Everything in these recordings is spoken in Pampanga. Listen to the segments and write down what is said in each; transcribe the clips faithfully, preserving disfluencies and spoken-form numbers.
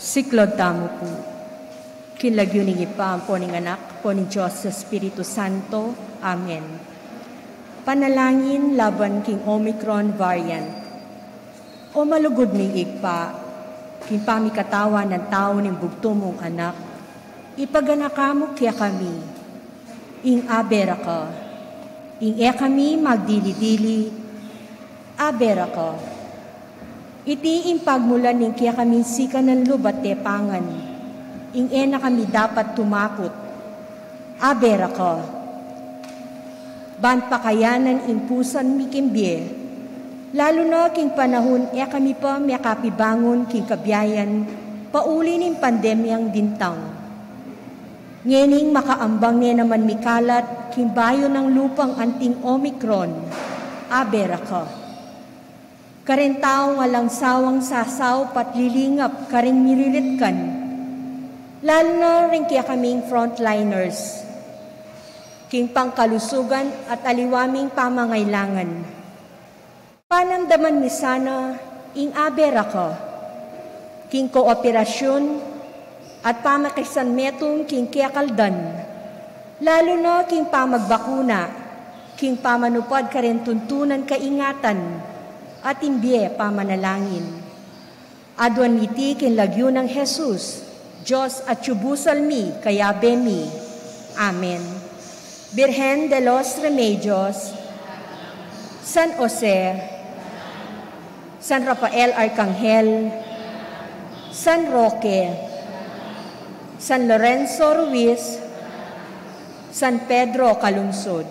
Siklaud tamu pu. King lagyu ning Ibpa, ampo ning Anak, ampo ning Dios Espiritu Santo. Amen. Panalangin laban king Omicron variant. O malugud ming Ibpa, king pamikatawan ning tau ning bugtung mung Anak, ipaganakan mu kekami ing abe ra ka, ing e kami magdili-dili, abe ra ka. Iti ing pagmulan ning kekaming sikanan lub at tepangan, ing e na kami dapat tumakut, abe ra ka. Ban pakayanan ing pusan mi king bie, lalu na king panahun e kami pa mekapibangun king kabiayan pauli ning pandemyang dintang. Ngening makaambang ne naman mikalat king bayu nang lupang anting Omicron, abe ra ka. Karing taung alang sawang sasaup at lilingap karing miriritkan, lalu na ring kekaming frontliners, king pangkalusugan at aliwa ming pamangailangan. Panamdaman mi sana ing abe ra ka, king kooperasyun at pamakisanmetung king kekaldan, lalu na king pamagbakuna, king pamanupad karing tuntunan kaingatan, at ing bie pamanalangin. Aduan mi iti king lagyu nang Jesus, Dios atyu busal mi, kayabe mi. Amen. Birhen de los Remedios, San Jose, San Rafael Arcangel, San Roque, San Lorenzo Ruiz, San Pedro Calungsod.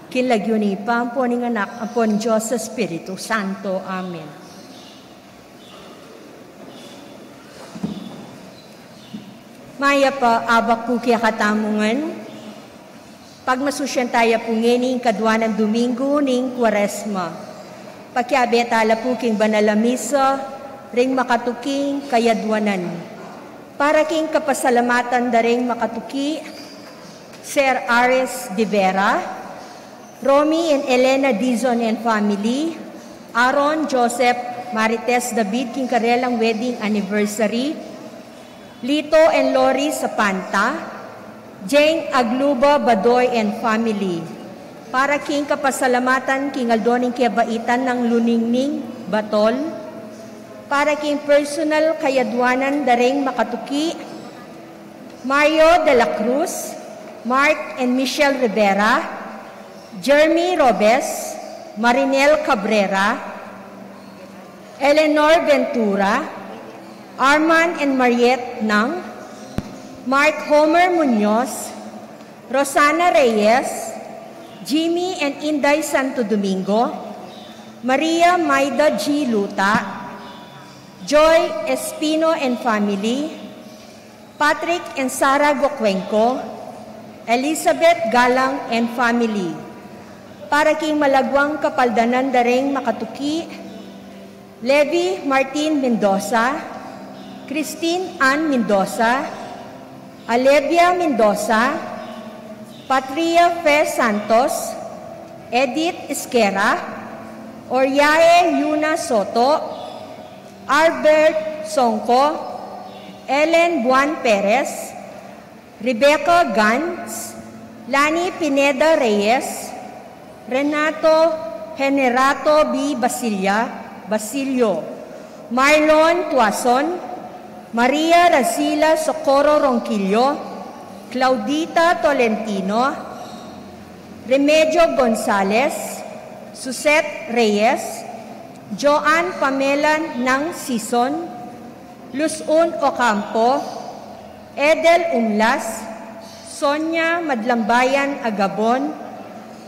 King lagyu ning Ibpa, ampo ning Anak, ampo ning Dios Espiritu Santo. Amen. Mayap a abak pu kekatamu ngan. Pagmasusyan taya pu ngeni ing kadua nang Domingo ning Kuaresma. Pakiabe tala pu king banal a misa ring makatuking kayaduanan. Para king kapasalamatan da ring makatuki, Sir Ares de Vera, Romy and Elena Dizon and family, Aaron Joseph Marites David king karelang wedding anniversary, Lito and Lori Sapanta, Jane Agluba Badoy and family, para king kapasalamatan king aldo ning kebaitan nang Luningning Batol, para king personal kayaduanan da ring makatuki, Mario de la Cruz, Mark and Michelle Rivera, Jeremy Robes, Marinel Cabrera, Eleanor Ventura, Arman and Mariette Nang, Mark Homer Muñoz, Rosana Reyes, Jimmy and Inday Santo Domingo, Maria Maida G. Luta, Joy Espino and family, Patrick and Sarah Gocuenco, Elizabeth Galang and family, para king malaguang kapaldanan da ring makatuki, Levi Martin Mendoza, Christine Ann Mendoza, Alevia Mendoza, Patria Fe Santos, Edith Esquera, Oriae Yuna Soto, Albert Songco, Ellen Buan Perez, Rebecca Gantz, Lani Pineda Reyes, Renato Henerato B. Basilia, Basilio, Marlon Tuason, Maria Razila Socorro Ronquillo, Claudita Tolentino, Remedio Gonzalez, Suzette Reyes, Joan Pamela Nang Sison, Luzon Ocampo, Edel Umlas, Sonia Madlambayan Agabon,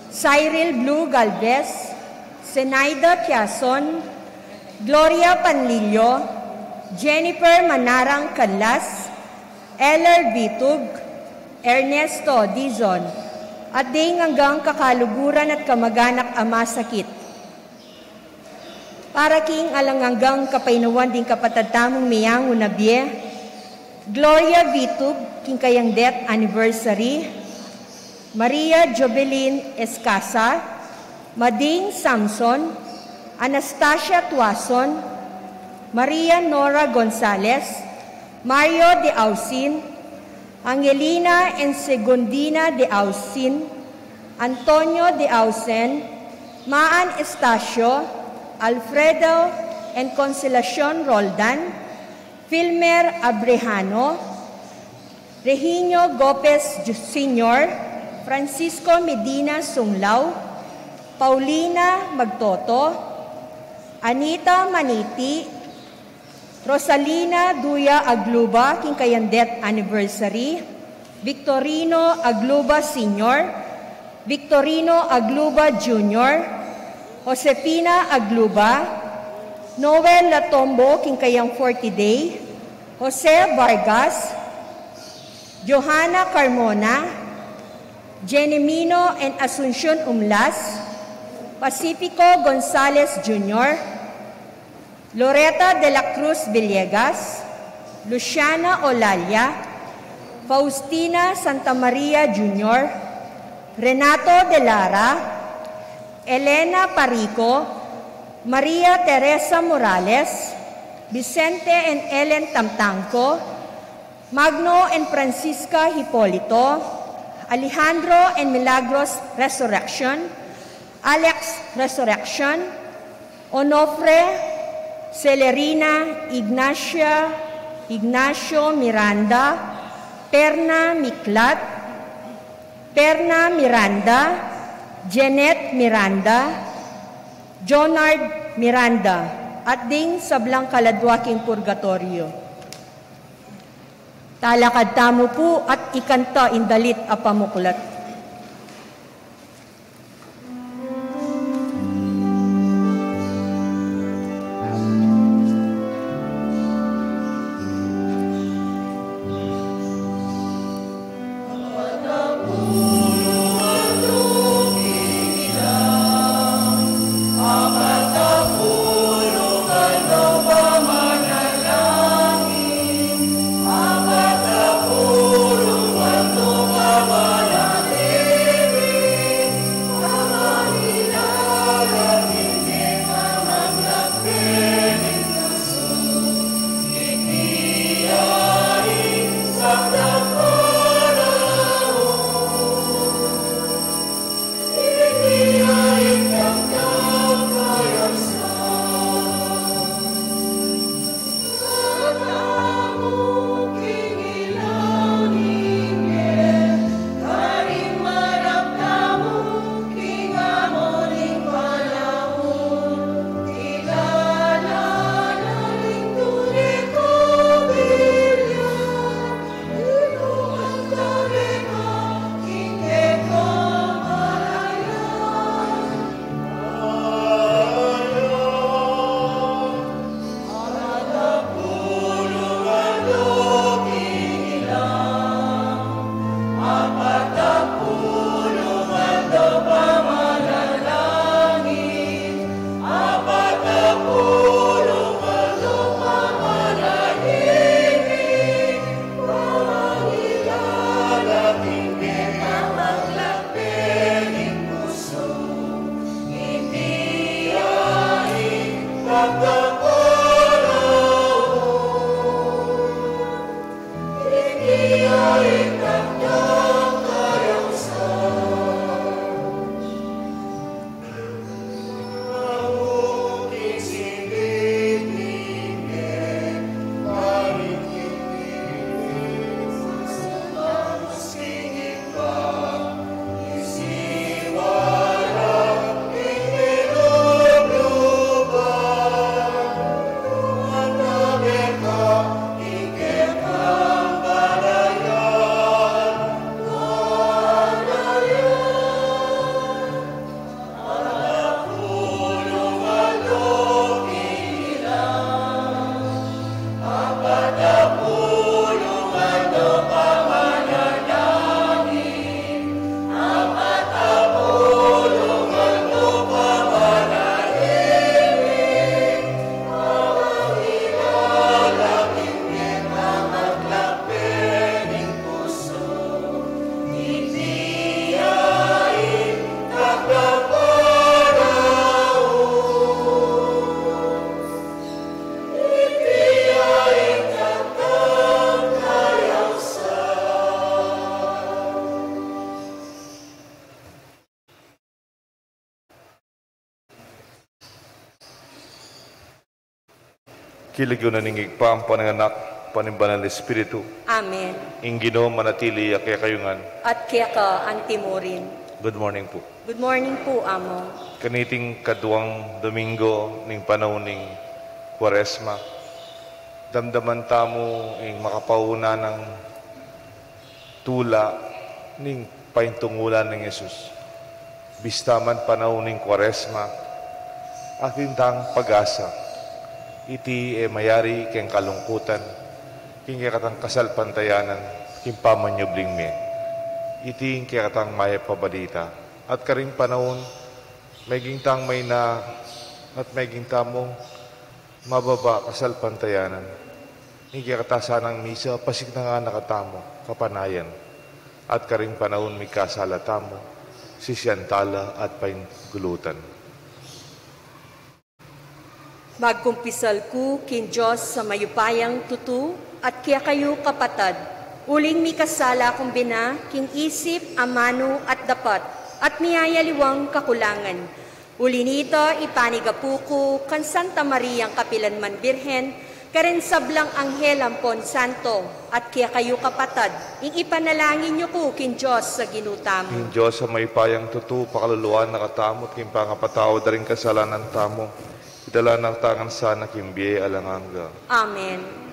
Cyril Blue Galvez, Zenaida Piason, Gloria Panlillo, Jennifer Manarang Canlas, Eller Vitug, Ernesto Dizon, at ding anggang kakaluguran at kamaganak a masakit. Para king alang anggang kapainawan ding kapatad tamung meyangu na bie, Gloria Vitug, king kayang death anniversary, Maria Jobelin Escasa, Mading Samson, Anastasia Tuason, Maria Nora Gonzalez, Mario de Ausin, Angelina and Segundina de Ausin, Antonio de Ausen, Maan Estacio, Alfredo and Consolacion Roldan, Filmer Abrejano, Reginio Gopez Ju-, Senior, Francisco Medina Sunglao, Paulina Magtoto, Anita Maniti, Rosalina Duya Agluba, king kayang death anniversary, Victorino Agluba Senior, Victorino Agluba Junior, Josefina Agluba, Noel Latombo, king kayang forty day, Jose Vargas, Johanna Carmona, Jenemino and Asuncion Umlas, Pacifico Gonzalez Junior, Loreta de la Cruz Villegas, Luciana Olalia, Faustina Santa Maria Junior, Renato de Lara, Elena Parico, Maria Teresa Morales, Vicente and Ellen Tamtangco, Magno and Francisca Hipolito, Alejandro and Milagros Resurrection, Alex Resurrection, Onofre, Celerina, Ignacia, Ignacio Miranda, Perna Miklat, Perna Miranda, Janet Miranda, Jonard Miranda, at ding sablang kaladwa king purgatorio. Talakad tamu pu at ikanta ing dalit a pamuklat. King lagyu na ning Ibpa, ampo ning Anak, ampo ning Banal Espiritu. Amen. Ing Ginu manatili ya kekayu ngan. At keka antimurin. Good morning po. Good morning po, Among. Kaniting kaduang Domingo ning panaun ning Kuaresma, damdaman tamu ing makapauna nang tula ning paintungulan nang Jesus. Bista man panaun ning Kuaresma, atin tang pag-asa. Iti e mayari keng kalungkutan, king kekatang kasalpantayanan, king pamanyubling mie. Iti ing kekatang mayap a balita. At karing panaun, meging tang maina at meging tamung mababa kasalpantayanan. Ing kekata sanang misa, pasiknangan na katamu kapanayan. At karing panaun mikasala tamu, sisian tala at paingulutan. Magkumpisal ku king Dios a mayupayang tutu, at kekayu kapatad, uling mikasala kung bina king isip, amanu, at dapat, at miyayaliwang kakulangan. Uli nita, ipanigapu ku kang Santa Mariang kapilan man Birhen, karing sablang anghel ampon santo, at kekayu kapatad, ing ipanalangin yu ku king Dios a Ginu tamu. Ing Dios a mayupayang tutu, pakaluluan na katamu, at king pangapatawad da ring kasalanan tamu, idala na katamu sana king bie alang angga. Amen.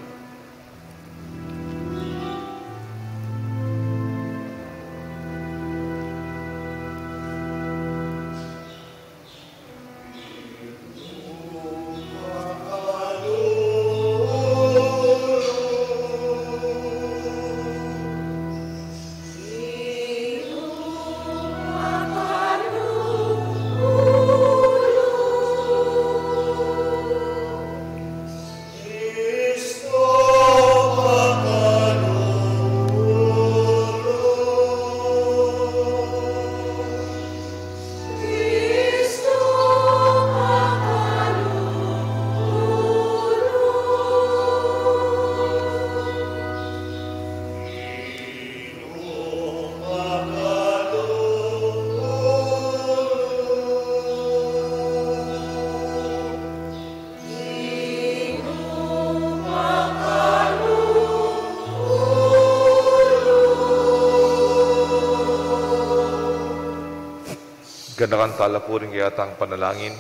Ganakan tala pu ring kekatang panalangin,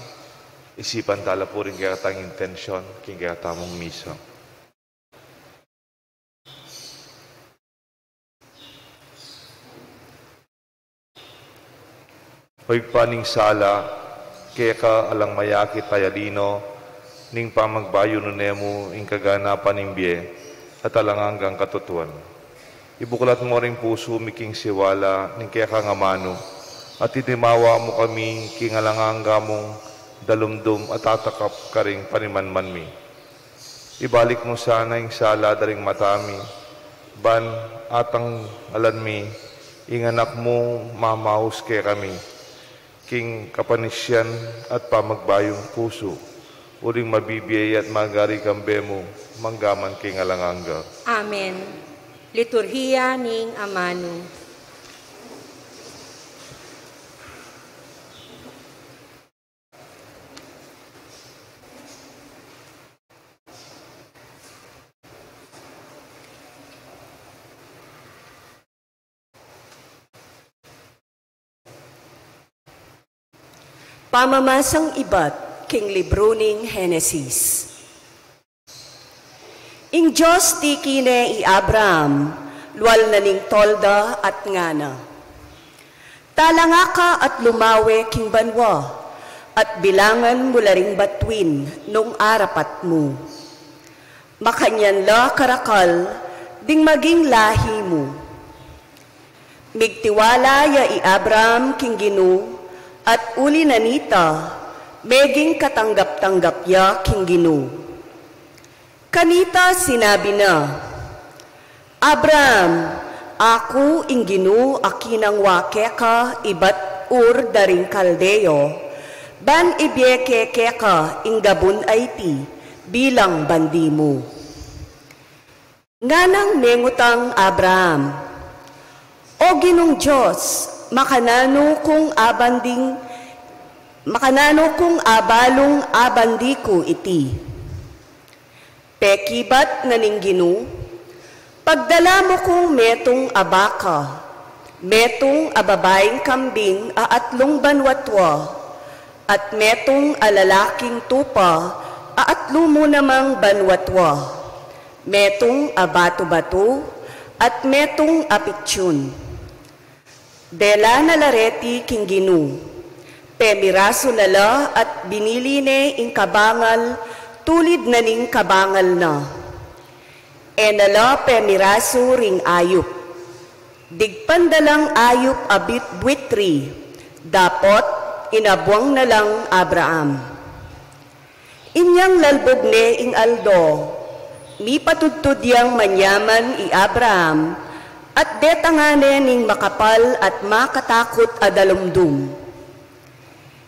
isipan tala pu ring kekatang intensyon, king kekatamung misa. O Ibpa ning sala, keka alang mayakit a yalino ning pamagbayu nune mu ing kaganapan ning bie at alang anggang katutuan. Ibuklat mu ring pusu mi king siwala ning kekang amanu, at inimawa mu kami king alang angga mung dalumdum at tatakap karing panimanman mi. Ibalik mu sana ing sala da ring mata mi, ban atanggalan mi ing Anak mu mamaus kekami, king kapanisian at pamagbayung pusu, uling mabibie at magari kambe mu, mangga man king alang angga. Amen. Liturhiya ning Amanu. Pamamasang ibat king libru ning Henesis. Ing Dios tiki ne i Abraham, lual na ning tolda at ngana, "Talanga ka at lumawe king banua, at bilangan mu la ring batuin nung arapat mu. Makanyan la karakal ding maging lahi mu." Migtiwala ya i Abraham king Ginu, at uli na nita, meging katanggap-tanggap ya king Ginu. Kanita sinabi na, "Abraham, aku ing Ginu a kinangwa keka ibat Ur da ring Kaldeo, ban ibie ke keka ing gabun a iti bilang bandi mu." Nganang mengutang Abraham, "O Ginung Dios, makananu kung abanding, makananu kung abalung abandi ku iti?" Mekibat na ning Ginu, pagdala mu kung metung a baka, metung a babaing kambing a atlung banua tua, at metung a lalaking tupa a atlu mu namang banua tua, metung a batu-batu, at metung a pitsun. Dela na la reti king Ginu, pemirasu na la at binili ne ing kabangal tulid na ning kabangal na. E na la pemirasu ring ayup. Digpan da lang ayup a bit-, buitri, dapot inabuang na lang Abraham. Inyang lalbug ne ing aldo, mipatudtud yang manyaman i Abraham, at detanga ne ning makapal at makatakut a dalumdum.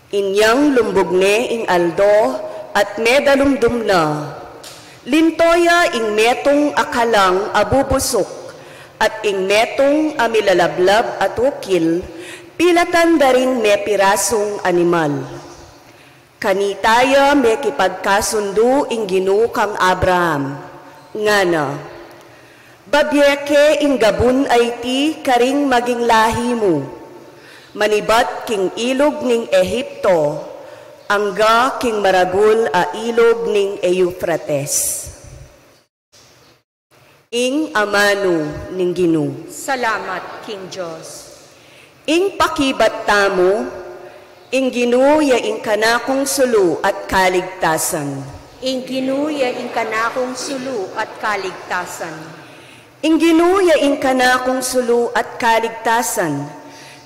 Inyang lumbug ne ing aldo at medalumdum na, linto ya ing metung a kalang a bubusuk, at ing metung a milalablab a tukil, pilatan da ring mepirasung animal. Kanita ya mekipagkasundu ing Ginu kang Abraham, ngana, babie ke ing gabun a iti karing maging lahi mu, manibat king ilug ning Egipto, angga king maragul a ilug ning Eufrates. Ing amanu ning Ginu. Salamat king Dios. Ing pakibat tamu, ing Ginu ya ing kanakung sulu at kaligtasan. Ing Ginu ya ing kanakung sulu at kaligtasan. Ing Ginu ya ing kanakung sulu at kaligtasan,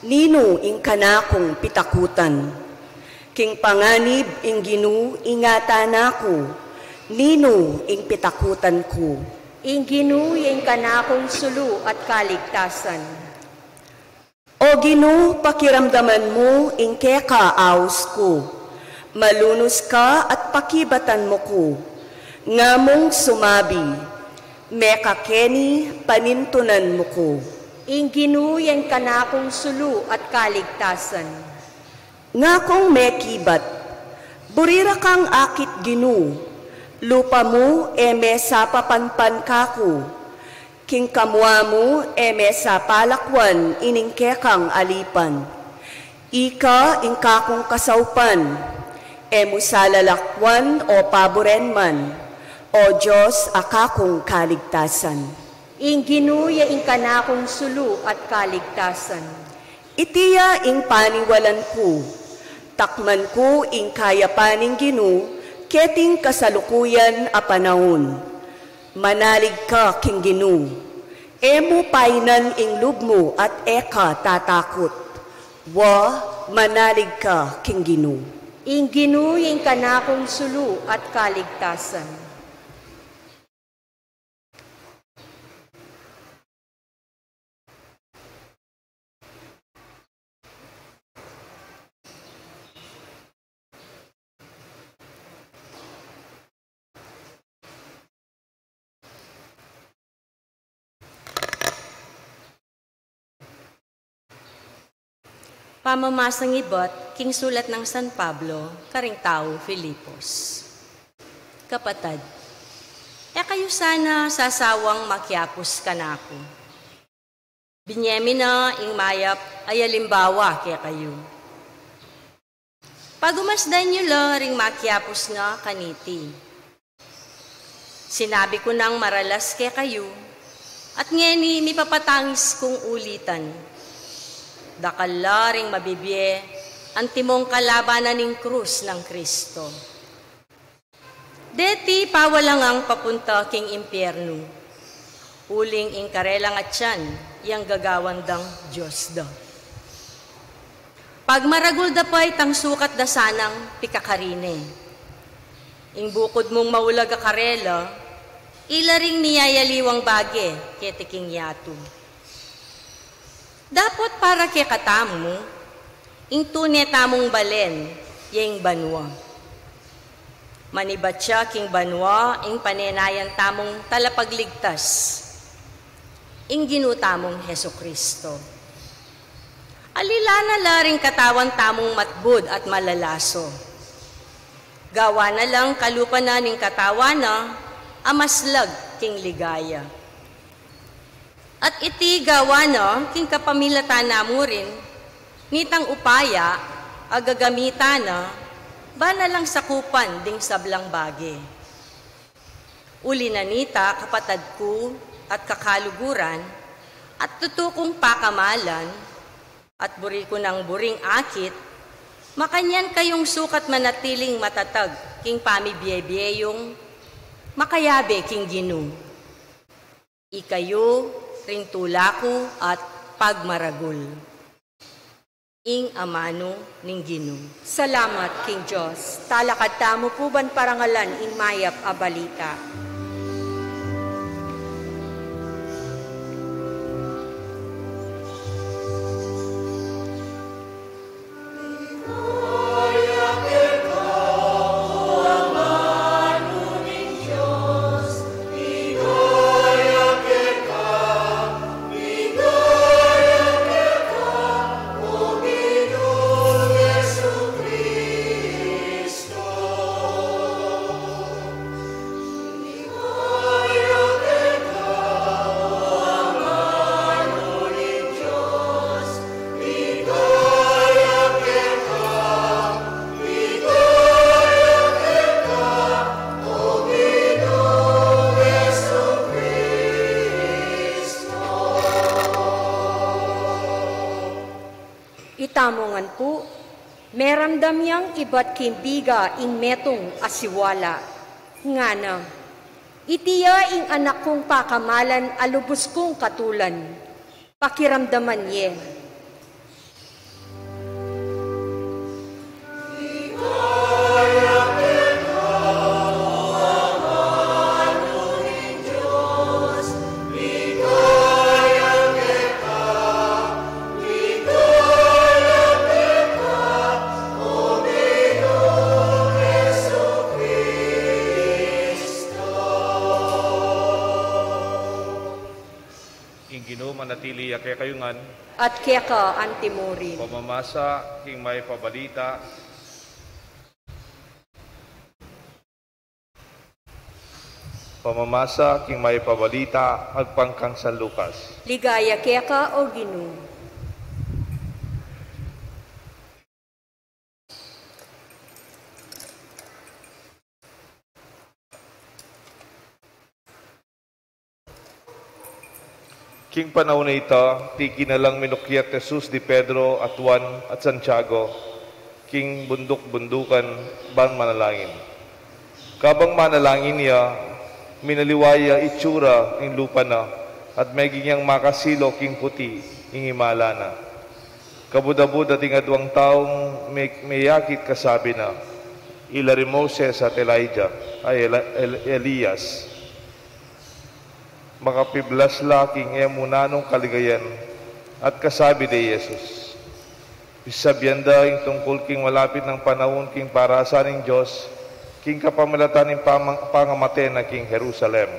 ninu ing kanakung pitakutan? King panganib ing Ginu ingatan na ku, ninu ing pitakutan ku? Ing Ginu ya ing kanakung sulu at kaligtasan. O Ginu, pakiramdaman mu ing keka aus ku, malunus ka at pakibatan mu ku, ngamung sumabi, mekakeni panintunan mu ku. Ing Ginu ya ing kanakung sulu at kaligtasan. Ngakung mekibat, buri ra kang akit Ginu, lupa mu e mesapapanpan kaku, king kamua mu e mesapalakwan ining kekang alipan. Ika ing kakung kasaupan, e mu salalakwan o paburen man, O Dios a kakung kaligtasan. Ing Ginu ya ing kanakung sulu at kaligtasan. Iti ya ing paniwalan ku, takman ku ing kayapan ning Ginu keting kasalukuyan a panaun. Manalig ka king Ginu, e mu painan ing lub mu at e ka tatakut. Wa, manalig ka king Ginu. Ing Ginu ya ing kanakung sulu at kaligtasan. Pamamasang ibat king sulat nang San Pablo karing taga Filipos. Kapatad, e kayu sana sasawang makiapus kanaku. Binie mi na ing mayap a alimbawa kekayu. Pagumasdan yu la ring makiapus na kaniti. Sinabi ku nang maralas kekayu, at ngeni mipapatangis kung ulitan. Dakal la ring mabibie antimong kalabanan ning krus nang Kristo. Deti pawalangang papunta king impiernu, uling ing karelang atian yang gagawan dang dios da. Pagmaragul da pa itang sukat da sanang pikakari ne. Ing bukud mung maulag a karela, ila ring miyayaliwang bage keti king yatu. Dapot para kekatamu, ing tune tamung balen, ya ing banua. Manibat ya king banua ing panenayan tamung talapagligtas, ing Ginu tamung Jesucristo. Alila na la ring katawan tamung matbud at malalaso. Gawa na lang kalupa na ning katawan na, a maslag king ligaya. At iti gawa na king kapamilatan na mu rin nitang upaya a gagamitan na ba na lang sakupan ding sablang bage. Uli na nita, kapatad ku at kakaluguran, at tutu kung pakamalan, at buri ku nang buring akit, makanyan kayung sukat manatiling matatag king pamibie-bie yung makayabe king Ginu. Ikayu ring tula ku at pagmaragul. Ing amanu ning Ginu. Salamat king Dios. Talakad tamu pu ban parangalan ing mayap a balita. Itamu ngan pu, meramdam yang ibat king biga ing metung a siwala. Ngana, iti ya ing anak kung pakamalan a lubus kung katulan. Pakiramdaman ye. Ing Ginu manatili ya kekayu ngan. At keka antimurin. Pamamasa king mayap a balita. Pamamasa king mayap a balita agpang kang San Lucas. Ligaya keka, O Ginu. King panaun a ita, tiki na lang minukyat Jesus di Pedro at Juan at Santiago king bunduk-bundukan ban manalangin. Kabang manalangin ya, minaliwa ya itsura ing lupa na, at meging yang makasilo king puti ing imala na. Kabud-abud at ing aduang taung me-, meyakit kasabi na, "Ila ri Moses at Elijah, ay Eli-, El-, Elias." Makapiblas la king e mu nanung kaligayan, at kasabi de Jesus, "Pisabian da ing tungkul king malapit nang panaun king parasan ning Dios, king kapamilatan ning pamang-, pangamate na king Jerusalem."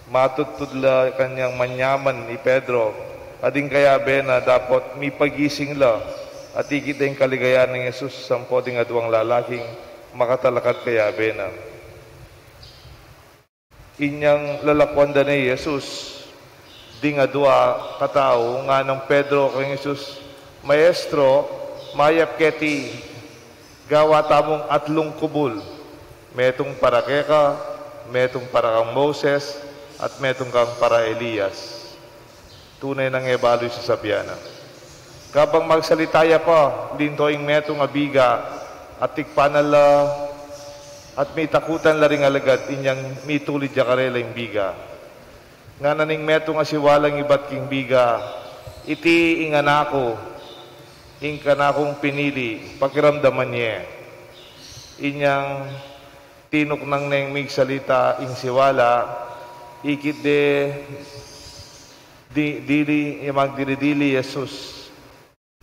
Matudtud la kanyang manyaman i Pedro, at ding kayabe na dapot mipagising la, at ikit da ing kaligayan nang Jesus ampo ding aduang lalaking makatalakad kayabe na. Inyang lalakwan da ne i Jesus, ding adua katau, nganang Pedro kang Jesus, "Maestro, mayap keti, gawa tamung atlung kubul, metung para keka, metung para kang Moses, at metung kang para Elias." Tune nang e balu ing sasabian na. Kabang magsalita ya pa, linto ing metung a biga, at tikpan na la, at mitakutan la ring alagad, inyang mitulid ya karela ing biga. Ngana ning metung a siwalang ibat king biga, "Iti ing anak ku, ing kanakung pinili, pakiramdaman ye." Inyang tinuknang neng migsalita ing siwala, ikit de di-, dili, ya magdili-dili Jesus.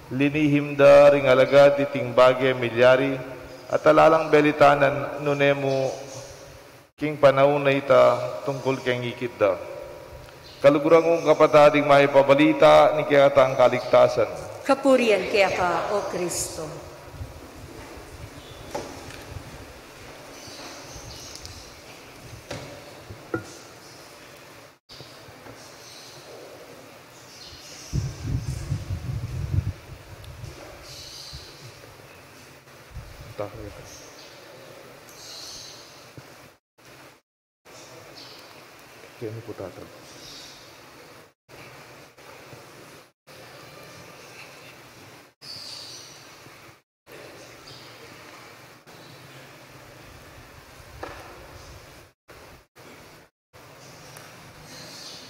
Linihim da ring alagad iting bage milyari, at ala lang belitanan nune mu king panaun a ita tungkul keng ikit da. Kaluguran kung kapatad, ing mayap a balita ning kekatang kaligtasan. Kapurian keka, O Kristo. Tayo. Kaya niyo po, Tatay.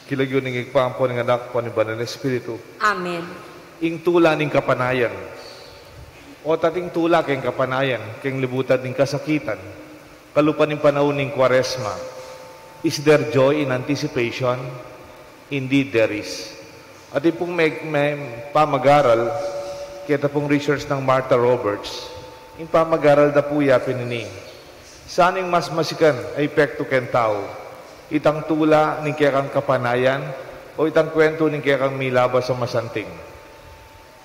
King lagyu ning Ibpa, ampo ning Anak, ampo ning Banal a Espiritu. Amen. Ing tula ning kapanayan. O tating tula keng kapanayan, keng libutan ning kasakitan, kalupa ning panaun ning Kuaresma. Is there joy in anticipation? Indeed, there is. Atin pung me-, me-, pamag-aral, keta pung research nang Martha Roberts, ing pamag-aral da pu ya pin ini. Sanu ing mas masikan a epektu keng tau? Itang tula ning kekang kapanayan o itang kwentu ning kekang milabas a masanting?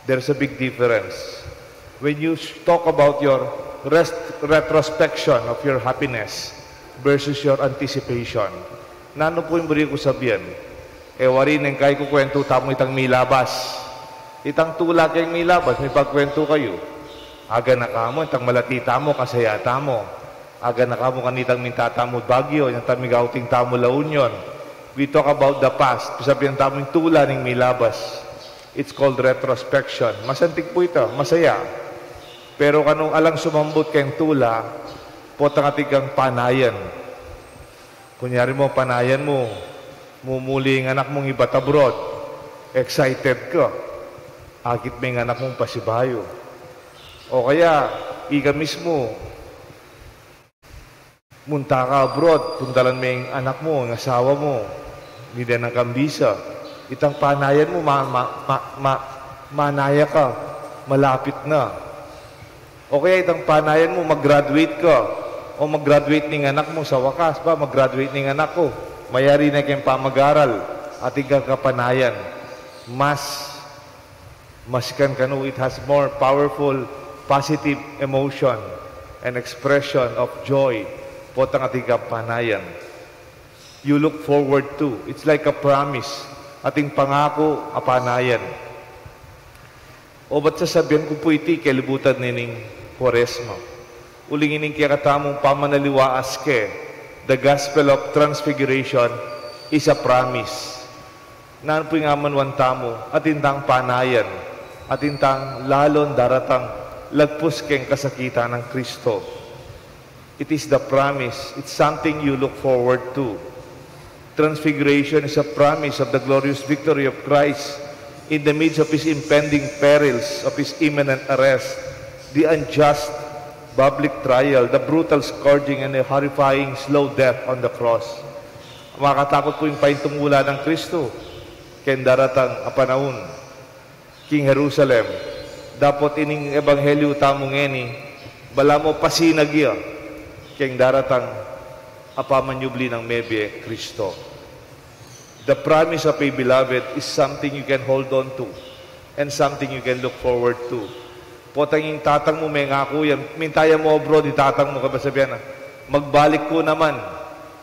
There's a big difference. When you sh-, talk about your rest-, retrospection of your happiness versus your anticipation, nanu pu ing buri ku sabian? E wari neng kekukwentu tamu itang milabas. Itang tula keng milabas, mipagkwentu kayu. Aganaka mu, itang malati tamu, kasaya tamu. Aganaka mu kanitang minta tamu Baguio, itang mig-outing tamu La Union. We talk about the past. Pisabian tamu ing tula ning milabas. It's called retrospection. Masanting pu ita, masaya. Pero kanu alang sumambut keng tula, potang atin kang panayan. Kunyari mu, panayan mu, mumuli ing anak mung ibat abroad, excited ka, akit me ing anak mung pasibayu. O kaya, ika mismu, munta ka abroad, puntalan me ing anak mu, ing asawa mu, dinan kang bisa. Itang panayan mu, ma-, ma-, ma-, ma-, manaya ka, malapit na. O kaya itang panayan mu, mag-graduate ka, o mag-graduate ning anak mu, sa wakas ba, mag-graduate ning anak ku, mayari na keng pamag-aral, atin kang kapanayan. Mas masikan kanu, it has more powerful, positive emotion and expression of joy, potang atin kang panayan. You look forward to. It's like a promise. Atin pangaku a panayan. Obat sasabian ku pu iti kelibutan nining Kuaresma. Uling ining kekatamung pamanaliwa aske, the gospel of transfiguration is a promise. Nanu pu ing amanuan tamu? Atin tang panayan, atin tang lalung daratang lagpus keng kasakitan nang Kristo. It is the promise. It's something you look forward to. Transfiguration is a promise of the glorious victory of Christ in the midst of his impending perils, of his imminent arrest, the unjust public trial, the brutal scourging, and the horrifying slow death on the cross. Makakatakut pu ing paintungulan nang Kristo keng daratang a panaun king Jerusalem. Dapot ining ebanghelyu tamu ngeni, balamu pasinag ya keng daratang a pamanyubli nang mebie Kristo. The promise of a beloved is something you can hold on to and something you can look forward to. Potang ing tatang mu mengaku ya, minta ya mu abroad ing tatang mu, kaba sabian na, "Magbalik ku naman,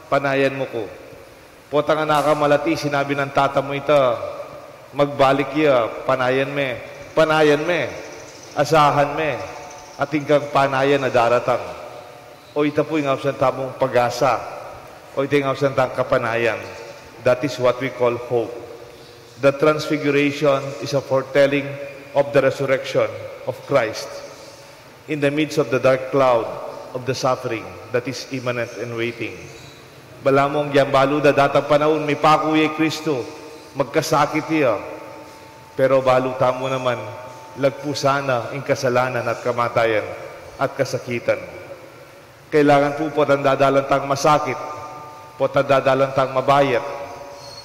panayan mu ku." Potang anak ka malati, sinabi nang tata mu ita, "Magbalik ya, panayan me, panayan me, asahan me, atin kang panayan a daratang." O ita pu ing ausan tamung pag-asa, o ita ing ausan tang kapanayan. That is what we call hope. The transfiguration is a foretelling of the resurrection of Christ. In the midst of the dark cloud of the suffering that is imminent and waiting. Balamu ing balu da datang panaun, mipaku ya i Kristo, magkasakit ya. Pero balu tamu naman, lagpusan na ing kasalanan at kamatayan at kasakitan. Kailangan pu potang dadalan tang masakit, potang dadalan tang mabayat,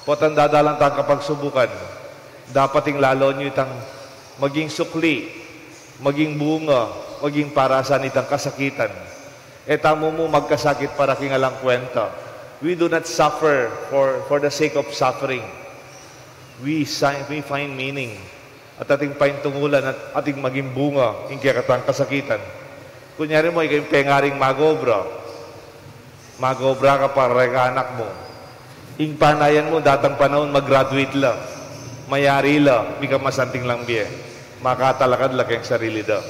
potang dadalan tang kapagsubukan, dapat ing lalu yu itang maging sukli, maging bunga, maging parasan itang kasakitan. E tamu mu magkasakit para king alang kwenta. We do not suffer for, for the sake of suffering. We si-, we find meaning at ating paintungulan at ating maging bunga ing kekatang kasakitan. Kunyari mu, ika ing pengaring mag-obra. Mag-obra ka para reng anak mu. Ing panayan mu, datang panaun, mag-graduate la. Mayari la, mika masanting lang bie. Makatalakad la keng sarili da.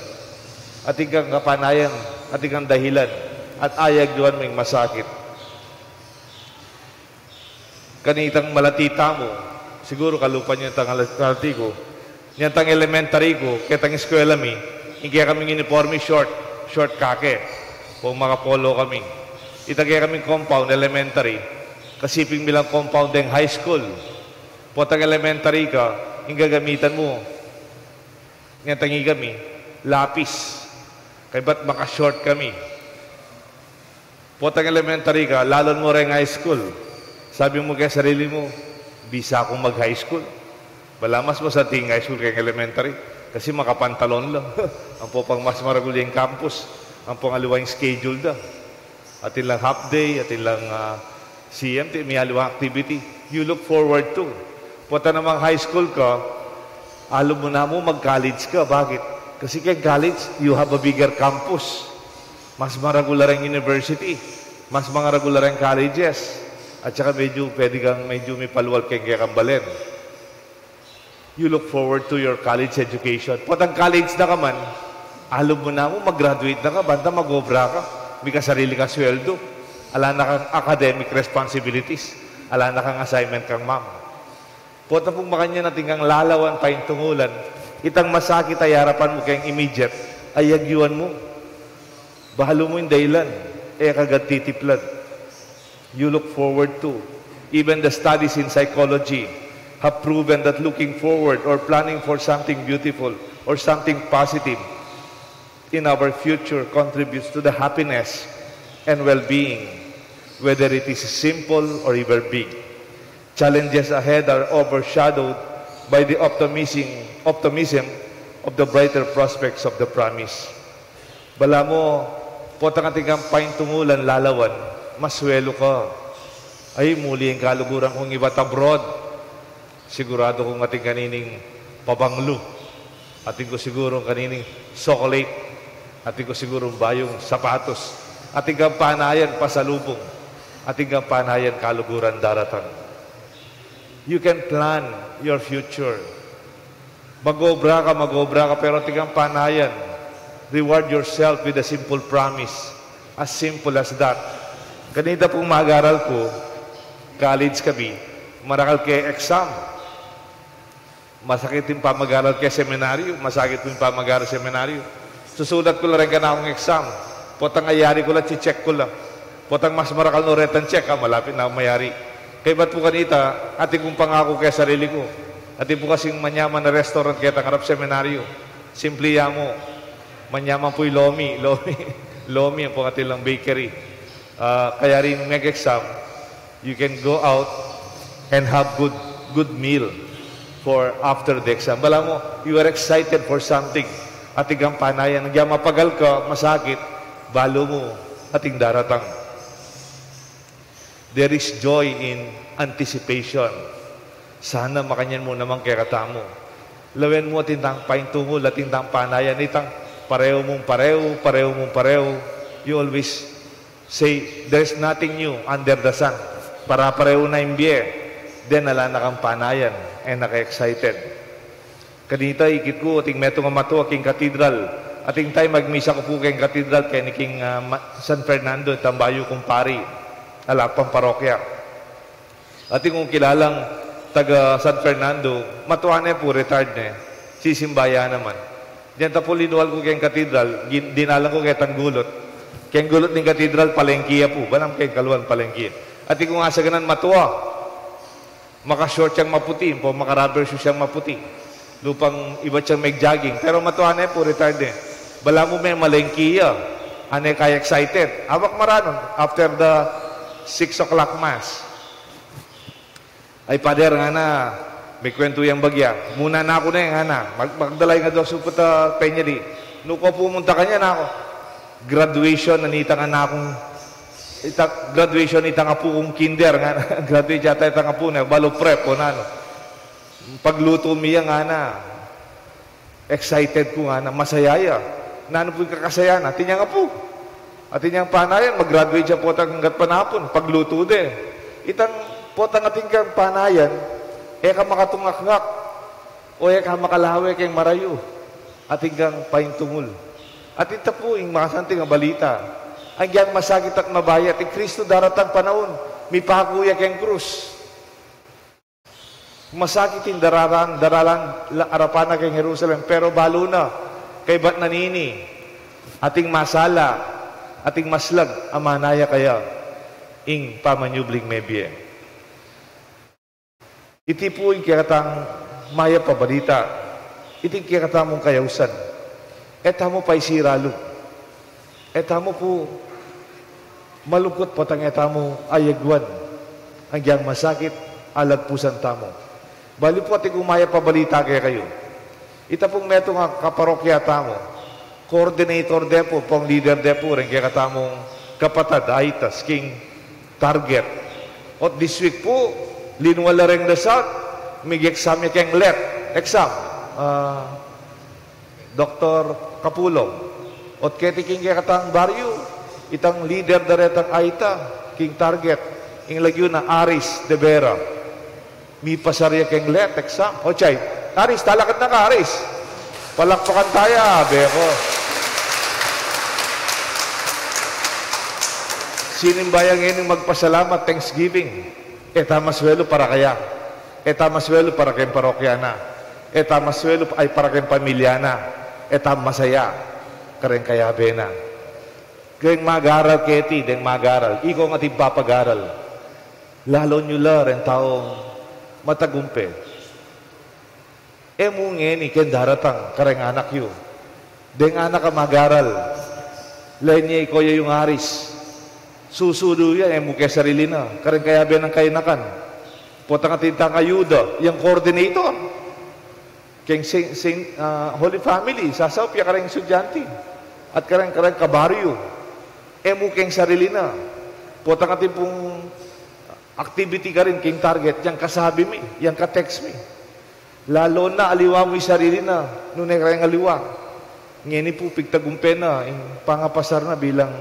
Atin kang kapanayan, atin kang dahilan, at ayag yuan mu ing masakit. Kanitang malati tamu, siguru kalupa yu itang ala-, malati ku. Inyang elementary ku, ketang eskwela mi, ing kekaming uniforme short, short kake. Pung makapolo kami. Itang kekaming compound, elementary, kasiping mi lang compound deng high school. Potang elementary ka, ing gagamitan mu, inyang ikami, lapis. Kaybat maka-short kami. Potang elementary ka, lalon mu reng high school. Sabi mu keng sarili mu, "Bisa kung mag-high school." Balamu mas masanting high school keng elementary. Kasi makapantalon la. Ampo pang mas maragul yang campus. Ampo pang aliwa ing schedule da. Atin lang half day, atin lang, ah, C M T, miyaliwang activity you look forward to. Pota namang high school ka, alam mu na mu mag-college ka. Bakit? Kasi keng college, you have a bigger campus. Mas maragul la reng university, mas maragul la reng colleges. At saka medyo, pwede kang medyo mipalual keng kekang balen. You look forward to your college education. Potang college na ka man, alam mu na mu, mag-graduate na ka, banta mag-obra ka, mikasarili kang sweldo. Ala na kang academic responsibilities. Ala na kang assignment kang mom. Pota pung makanyan atin kang lalawan, paintungulan, itang masakit a arapan mu keng immediate, ayag yuan mu. Balu mu ing dahilan, e ka agad titiplad. You look forward to. Even the studies in psychology have proven that looking forward or planning for something beautiful or something positive in our future contributes to the happiness and well-being, whether it is simple or even big. Challenges ahead are overshadowed by the optimism, optimism of the brighter prospects of the promise. Balamu, potang atin kang paintungulan lalawan, maswelu ka. Ay, muli ing kaluguran kung ibat abroad. Sigurado kung atin kanining pabanglu. Atin ku sigurung kanining chocolate. Atin ku sigurung bayung sapatos. Atin kang panayan pasalubung. Atin kang panayan kaluguran daratang. You can plan your future. Mag-obra ka, mag-obra ka, pero atin kang panayan. Reward yourself with a simple promise. As simple as that. Kanita pung mag-aral ku, college kami, marakal ke exam. Masakit ing pamag-aral ke seminaryo, masakit ing pamag-aral seminaryo. Susulat ku la reng kanakung exam. Potang ayari ku la, chicheck ku la. Potang mas marakal no retang check, ah, malapit na akung mayari. Kaybat pu kanita, atin kung pangaku ke sarili ku. Atin pu kasing manyaman a restaurant ketang arap seminaryo. Simple ya mu. Manyaman pu ing lomi, lomi, lomi, ampo atin lang bakery. Ah, kaya rin mag-exam, you can go out and have good, good meal for after the exam. Balamu, you are excited for something. Atin kang panayan, agyang mapagal ka, masakit, balu mu, atin daratang. There is joy in anticipation. Sana makanyan mu naman kekatamu. Lawen mu atin tang paintungul, atin tang panayan, itang pareu mung pareu, pareu mung pareu. You always say, "There's nothing new under the sun." Pare-parehu na ing bie. Then, ala na kang panayan, e na ka excited. Kanita, ikit ku, atin metung a matua king katedral. Atin time, magmisa ku pu king katedral, keni king, ah, ma-, San Fernando, itang bayu kung pari. Ala pang parokya. Atin kung kilalang taga San Fernando, matua ne pu, retired ne. Sisimba ya naman. Dinan ta pu, linual ku keng katedral, gin-, dinalan ku ketang gulut. Keng gulut ning katedral, palengke ya pu. Balamu keng kaluan, palengke. Atin kung asaganan matua. Maka-short yang maputi, ampo maka-rubber shoes yang maputi. Lupang ibat yang mag-jogging. Pero matua ne pu, retired ne. Balamu me malengke ya. Ane kaya excited. Awak maranun after the six o'clock mass. Ay, Pader, ngana, mekwentu yang bagya. Muna na ku ne, ngana. Mag-, magdala ing adwa suput a penye di. Nu ku pumunta kanyan, aku. Graduation na nitang anak kung, ita-, graduation nitang apu kung kinder, ngana. Graduate yata itang apu na, balu prep o nanu. Paglutu mi ya, ngana. Excited ku, ngana, masaya ya. Nanu pu ing kakasayahan? Atin yang apu. Atin yang panayan, mag-graduate ya potang gatpanapun. Paglutu de. Itang potang atin kang panayan, e ka makatungakngak. O e ka makalawe keng marayu. Atin kang paintungul. At ita pu ing masanting a balita. Agyang masakit at mabaya, i Kristo daratang panaun, mipaku ya keng krus. Masakit ing daralan, daralan la arapan na keng Jerusalem, pero balu na, kaybat na nini, ating masala, ating maslag, a manaya kaya ing pamanyubling mebie. Iti pu ing kekatang mayap a balita. Iti ing kekatamung kayausan. E tamu paisiralu. E tamu pu malungkut potang e tamu ayagwan. Agyang masakit, alagpusan tamu. Bali pu atin kung mayap a balita kekayu. Ita pung metung a kaparokya tamu, coordinator de pu, pung leader de pu, reng kekatamung kapatad, aitas, king target. Ot this week pu, linwa la reng Rizal, mig-exam ya keng let exam. Ah, Doktor Kapulong. Ot keti king kekatang baryu, itang leader da retang aita, king target, ing lagyu na Aris de Vera. Mipasar ya keng let exam. O, chay, Aris, talakad na ka, Aris. Palakpakan taya, abe ko. Sinimbayan ngeni magpasalamat, thanksgiving. E ta maswelu para kaya. E ta maswelu para keng parokya na. E ta maswelu ay para keng pamilya na. E ta masaya kareng kayabe na. Deng magaral keti, deng magaral. Ikayu ngan ating papagaral. Lalon yu la reng taung matagumpe. E mu ngeni keng daratang kareng anak yu. Deng anak a magaral. Lawen ya ikayu ya ing Aris. Susu da ya, e mu keng sarili na. Kareng kayabe nang kainakan. Potang atin tang ayuda, yang coordinator. Keng Saint, Saint, ah, Holy Family, sasaup ya kareng estudyante. At kareng, kareng kabaryu. E mu keng sarili na. Potang atin pung activity karin king target, yang kasabi mi, yang ka-text mi. Lalon na aliwa mu ing sarili na, nune kareng aliwa. Ngeni pu pigtagumpe na ing pangapasar na bilang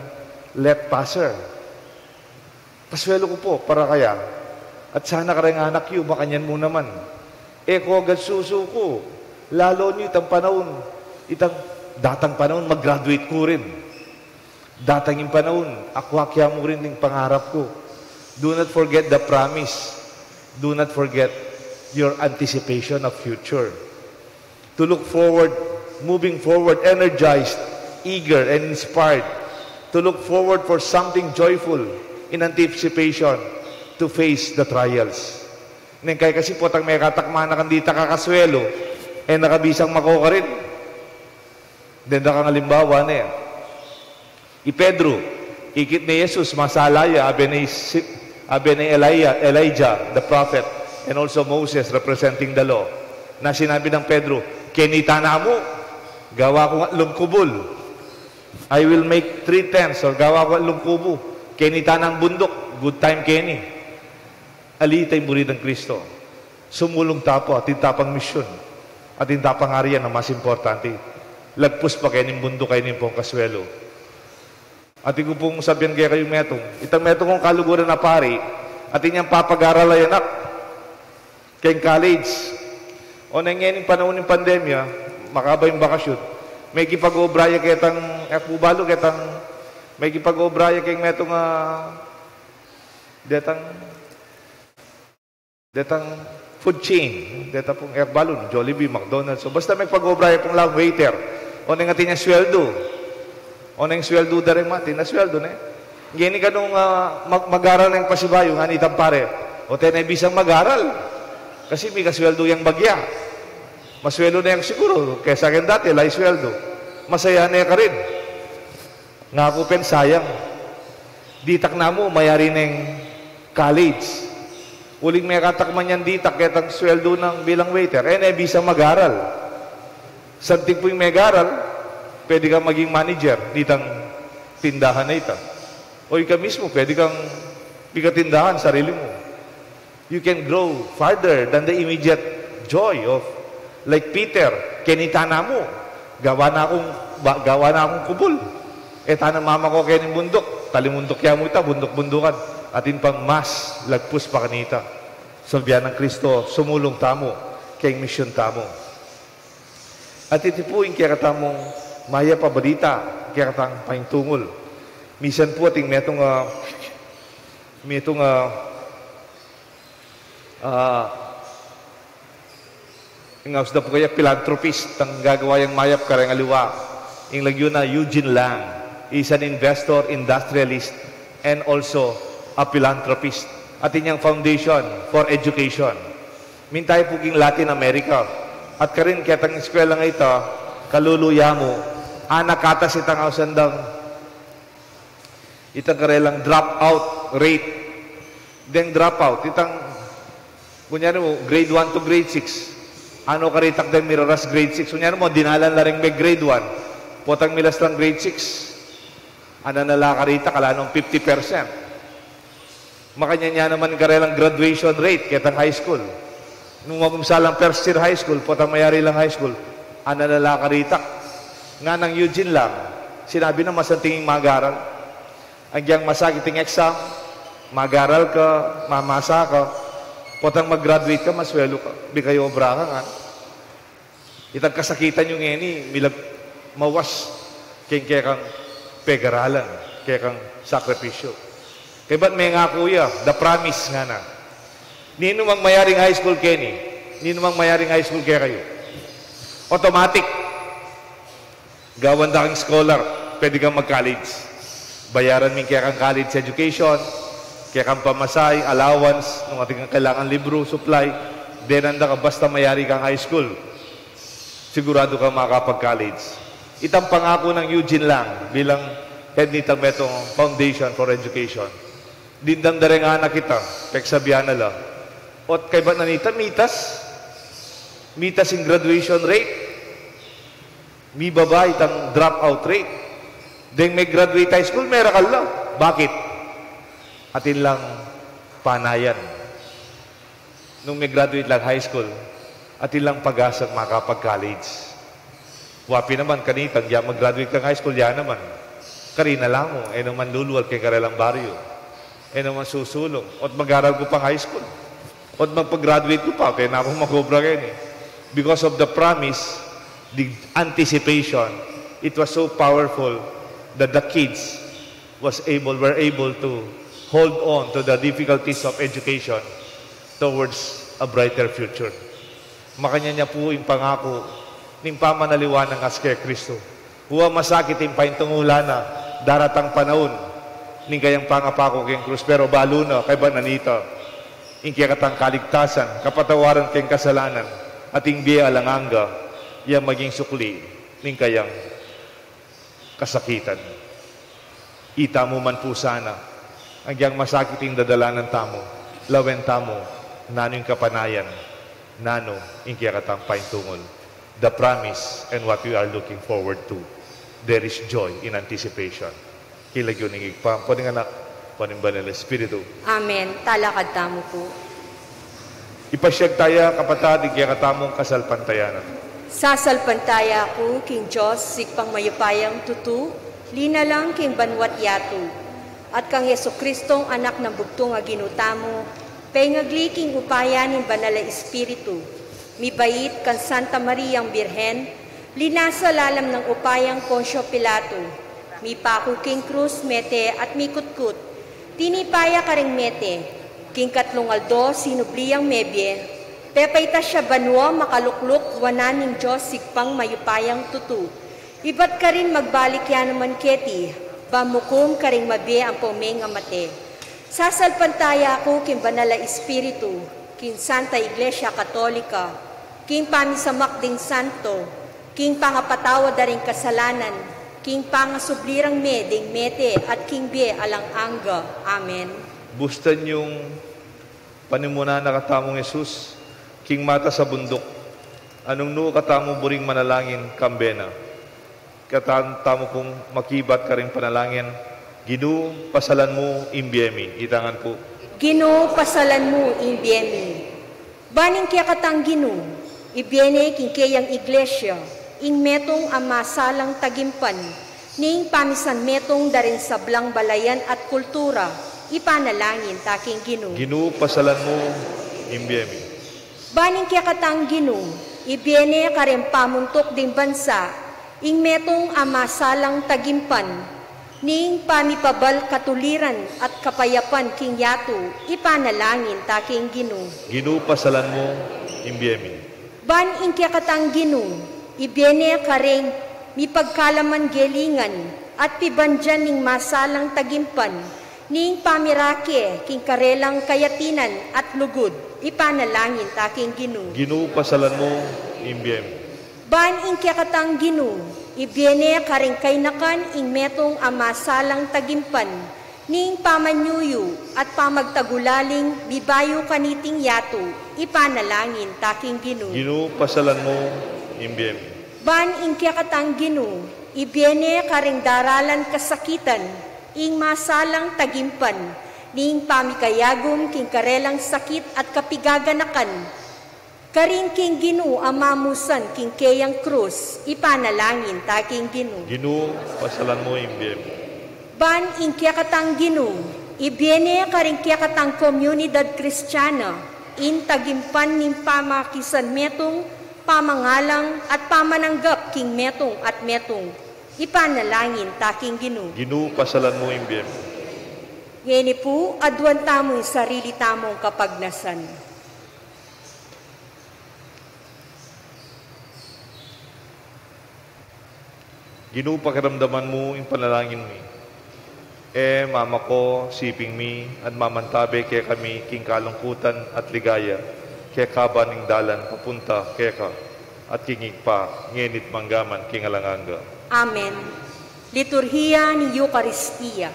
let passer. Paswelu ku pu para kaya. At sana kareng anak yu, makanyan mu naman. E ko agad susuku, lalon yu itang panaun, itang datang panaun, mag-graduate ku rin. Datang ing panaun, akuakya mu rin ing pangarap ku. Do not forget the promise. Do not forget your anticipation of future. To look forward, moving forward, energized, eager, and inspired. To look forward for something joyful in anticipation to face the trials. Neng kaya kasi potang mekatakma na kang dita kakaswelu, e na ka bisang mako karin. Deng dakang alimbawa ne. I Pedro, ikit ne Jesus, masala ya, abe ne si-, abe ne Elijah, Elijah, the prophet, and also Moses representing the law. Na sinabi nang Pedro, "Kenita na mu, gawa kung atlung kubul. I will make three tents, or gawa kung atlung kubu. Kenita nang bunduk, good time keni." Ali tayong murid nang Kristo. Sumulung ta pu, atin ta pang misyun, atin ta pang arian a mas importante. Lagpus pa keni ing bunduk, keni ing pungkaswelu. Atin ku pung sabian kekayu metung. Itang metung kung kaluguran a pari, atin yang papag-aral a anak keng college. O neng ngeni panaun ning pandemya, makaba ing bakasyun. Mekipag-obra ya ketang, e ku balu ketang, mekipag-obra ya keng metung a, detang, detang food chain, deta pung e ku balu, Jollibee, McDonald's. So, basta mekipag-obra ya pung lawan waiter. O neng atin yang sweldu. O neng sweldu da reng mati, na sweldu ne. Ngeni kanung, ah, mag-, mag-aral neng pasibayu, ngana itang pare, "O, te ne bisang mag-aral. Kasi mikasweldu yang bagya. Masweldu ne yang siguru, kesa keng dati, ala isweldu. Masaya ne karin." Ngaku pin sayang. Ditak namu, mayari neng college. Uling mekatakman yang ditak ketang sweldu nang bilang waiter. E ne bisang mag-aral. Santing pu ing megaral, pwede kang maging manager nitang tindahan a ita. O ika mismu, pwede kang mikatindahan sarili mu. You can grow farther than the immediate joy of, like Peter, "Kenita na mu, gawa na kung, ba-, gawa na kung kubul. E ta na mamako keni bunduk, talimunduk ya mu ita, bunduk-bundukan." Atin pang mas lagpus pa kanita. Sabian nang Kristo, sumulung tamu keng misyun tamu. At iti pu ing kekatamung Mayap a balita kekatang paintungul. Misan pu ating metung, ah, metung, ah, ah, ing aus da pu kaya philanthropist, tang gagawa yang mayap kareng aliwa. Ing lagyu na Eugene Lang is an investor, industrialist, and also a philanthropist. Atin yang Foundation for Education. Minta ya pu king Latin America. At karin ketang eskwela nga ita, kalulu ya mu, anak atas itang ausan dang, itang karelang dropout rate. Deng dropout, itang, kunyari mu, grade one to grade six. Ano karitak deng miraras grade six? Kunyari mu, dinalan la reng me grade one. Potang milas lang grade six. Anan na la karitak, ala nung fifty percent. Makanyan ya naman karelang graduation rate ketang high school. Nung magumsa lang first year high school, potang mayari lang high school, anan na la karitak. Nganang Eugene Lang, sinabi na masanting ing mag-aral. Agyang masakit ing exam, mag-aral ka, mamasa ka, potang mag-graduate ka, maswelu ka, bika obra ka ngan. Itang kasakitan yu ngeni, milag mawas keng kekang pegaralan, kekang sakripisyu. Kaybat mengaku ya, the promise ngana. Ninumang mayaring high school keni, ninumang mayaring high school kekayu, automatic, gawan da kang scholar, pwede kang mag-college. Bayaran me ing kekang college education, kekang pamasahe, allowance, nung atin kang kailangan libru, supply, denan da ka basta mayari kang high school. Sigurado kang makapag-college. Itang pangaku nang Eugene Lang bilang head nitang metung Foundation for Education. Dindam da reng anak ita, peksabian na la. Ot kaybat na nita, mitas. Mitas ing graduation rate. Mibaba itang dropout rate. Deng me-graduate high school, merakal la. Bakit? Atin lang panayan. Nung me-graduate lang high school, atin lang pag-asang makapag-college. Wa pin naman kanita, ya mag-graduate kang high school, ya naman. Karin na la mu, e naman lulual keng karelang baryu. E naman susulung. Ot mag-aral ku pang high school. Ot magpag-graduate ku pa, pwede na kung mag-obra keni. Because of the promise, the anticipation, it was so powerful that the kids was able, were able to hold on to the difficulties of education towards a brighter future. Makanyan ya pu ing pangaku ning pamanaliwa nang Hesus Kristo. Wa masakit ing paintungulan na, daratang panaun ning kayang pangapaku keng krus, pero balu na, kaybat na nita, ing kekatang kaligtasan, kapatawaran keng kasalanan, at ing bie alang angga, ya maging sukli ning kayang kasakitan. Itamu man pu sana, agyang masakit ing dadalanan tamu, lawen tamu nanu ing kapanayan, nanu ing kekatang paintungul. The promise and what we are looking forward to. There is joy in anticipation. King lagyu ning Ibpa, ampo ning Anak, ampo ning Banal a Espiritu. Amen. Talakad tamu pu. Ipasyag taya, kapatad, ing kekatamung kasalpantayanan. Sasalpantaya ku king Dios, Ibpang mayupayang tutu, linalang king banua't yatu, at kang Jesucristong Anak nang bugtung a Ginu tamu, pengagli king upaya ning Banal a Espiritu, mibait kang Santa Mariang Birhen, linasa lalam nang upayang Poncio Pilato, mipaku king krus, mete at mikutkut, tinipa ya karing mete, king katlung aldo sinubli yang mebie, pepaitas ya banua, makalukluk wanan ning Dios Ibpang mayupayang tutu. Ibat karin magbalik ya naman keti, ban mukum karing mabie ampong mengamate. Sasalpantaya ku king Banal a Espiritu, king Santa Iglesia Katolika, king pamisamak ding santo, king pangapatawad da ring kasalanan, king pangasubli rang me ding mete at king bie alang angga. Amen. Bustan yung panimunan na katamung Jesus, king matas a bunduk, anung nu katamu buring manalangin, kambe na. Katan tamu pung makibat karing panalangin, Ginu, pasalan mu ing bie mi. Itangan pu. Ginu, pasalan mu ing bie mi. Ban ing kekatang Ginu, ibie ne king keyang Iglesia, ing metung a masalang tagimpan ning pamisan metung da ring sablang balayan at kultura, ipanalangin ta king Ginu. Ginu, pasalan mu ing bie mi. Ban ing kekatang Ginu, ibie ne karing pamuntuk ding bansa, Ing metung a masalang tagimpan ning pamipabal katuliran at kapayapan king yatu, ipanalangin ta king Ginu. Ginu, pasalan mu ing bie mi. Ban ing kekatang Ginu, ibie ne karing mipagkalamanggelingan at pibandian ning masalang tagimpan ning pamirake king karelang kayatinan at lugud, ipanalangin ta king Ginu. Ginu, pasalan mu ing bie mi. Ban ing kekatang Ginu, ibie ne karing kainakan ing metung a masalang tagimpan ning pamanyuyu at pamagtagulaling mibayu kaniting yatu, ipanalangin ta king Ginu. Ginu, pasalan mu ing bie mi. Ban ing kekatang Ginu, ibie ne karing daralan kasakitan ing masalang tagimpan ning pamikayagum king karelang sakit at kapigaganakan, karin king Ginu a mamusan king keyang krus, ipanalangin ta king Ginu. Ginu, pasalan mu ing bie mi. Ban ing kekatang Ginu, ibie ne karing kekatang komunidad Kristiana ing tagimpan ning pamakisanmetung, pamangalang at pamananggap king metung at metung, ipanalangin ta king Ginu. Ginu, pasalan mu ing bie mi. Ngeni pu, aduan tamu ing sarili tamung kapagnasan. Ginu, pakiramdaman mu ing panalangin mi. E mamaku siping mi at mamantabe kekami king kalungkutan at ligaya, keka ba ning dalan papunta keka at king Ibpa, ngeni't manggaman king alang angga. Amen. Liturhiya ning Eukaristia.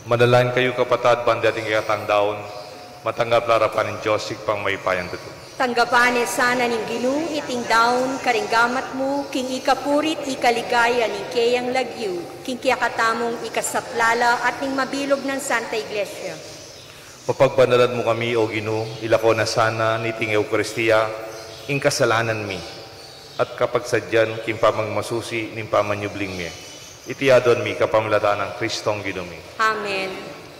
Manalangin kayu, kapatad, ban iting kekatang daun matanggap la arapan ning Dios Ibpang mayupayang tutu. Tanggapan na sana ning Ginu iting daun karing gamat mu, king ikapuri't ikaligaya ning keyang lagyu, king kekatamung ikasaplala at ning mabilug nang Santa Iglesia. Papagbanalan mu kami, O Ginu, ilako na sana niting Eukaristia ing kasalanan mi at kapagsadyan king pamagmasusi ning pamanyubling mie. Iti aduan mi kapamilatan nang Kristong Ginu mi. Amen.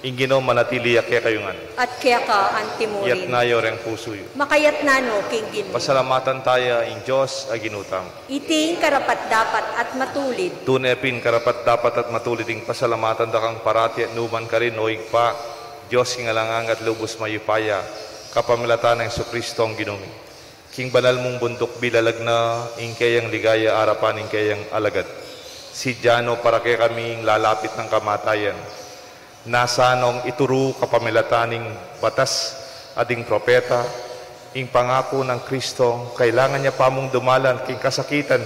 Ing Ginu manatili ya kekayu ngan. At keka antimurin. Iyatas yu reng pusu yu. Makayatas no king Ginu. Pasalamatan taya ing Dios a Ginu tamu. Iti ing karapat-dapat at matulid. Tune pin karapat-dapat at matulid ing pasalamatan da kang parati at nukarin man, O Ibpa, Dios king alang angga at lubus mayupaya, kapamilatan nang Jesukristong Ginu mi. King banal mung bunduk bilalag na ing keyang ligaya arapan ning keyang alagad. Sidya no para kekami ing lalapit nang kamatayan, Nasa nong ituru kapamilatan ning batas at ding propeta, ing pangaku nang Kristo, kailangan ya pa mung dumalan king kasakitan,